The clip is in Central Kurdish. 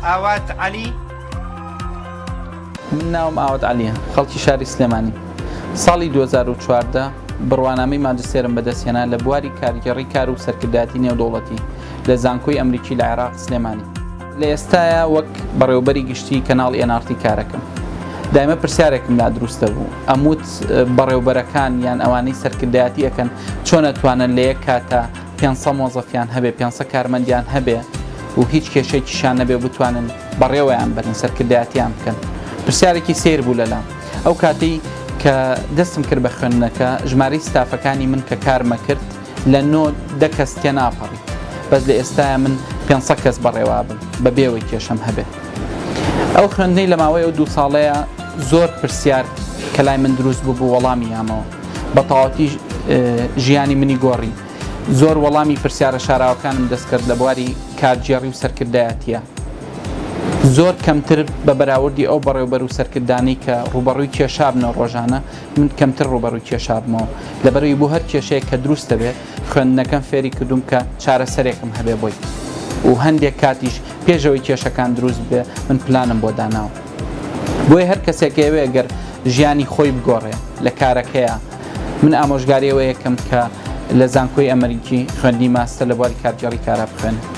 ئاوات عەلی. من ناوم ئاوات عەلیە، خەڵکی شاری سلێمانیم. ساڵی 2014 بڕوانامەی ماجستێرم بەدەستهێنا لە بواری کارگێڕی کار و سەرکردایەتی نێودەوڵەتی لە زانکۆی ئەمریکی لە عێراق سلێمانی. لە ئێستایا وەک بەڕێوەبەری گشتی کەناڵی ئێن ئاڕ تی کارەکەم. دایمە پرسیارێکم لا دروست دەبوو، ئەموت بەڕێوبەرەکان یان ئەوانەی سەرکردایەتی ئەکەن چۆن ئەتوانن لە یەک کاتا 500 مۆزەفیان هەبێ، 500 کارمەندیان هەبێ و هیچ کێشەیەکیشیان نەبێ و بتوانن بەڕێوەیان بەرن، سەرکردایەتیان بکەن. پرسیارێکی سەیر بوو لەلام. ئەو کاتەی کە دەستم کرد بە خوێندنەکە، ژمارەی ستافەکانی من کە کارمەکرد لە نۆ دە کەس تێناپەڕی. بەس لە ئێستایا من 500 کەس بەڕێوابم بە بێوەی کێشەم هەبێ. ئەو خوێندنەی لە ماوەی ئەو دوو ساڵەیە زۆر پرسیار کە لای من دروست بوو بوو وەڵامی یامەوە. بە تەواوەتی ژیانی منی گۆڕی. زۆر وەڵامی پرسیارە شاراوەکانم دەست کرد لە بواری کارگێڕی و سەرکردایەتیە. زۆر کەمتر بە بەراوردی ئەو بەڕێوبەر و سەرکردانەی کە ڕووبەڕووی کێشابنەوە ڕۆژانە، من کەمتر ڕووبەڕووی کێشابمەوە. لەبەرئەوەی بۆ هەر کێشەیەک کە دروست دەبێ، خوێندنەکەم فێری کردووم کە چارەسەرێکم هەبێ بۆی و هەندێک کاتیش پێش ئەوەی کێشەکان دروست ببێ من پلانم بۆ داناوە. بۆیە هەر کەسێک ئەیەوێ گەر ژیانی خۆی بگۆڕێ لە کارەکەیا، من ئامۆژگاری ئەوەیەکەم کە لە زانکۆی ئەمریکی خوێندنی ماستەر لە بواری کارگێڕی کارا بخوێنێت.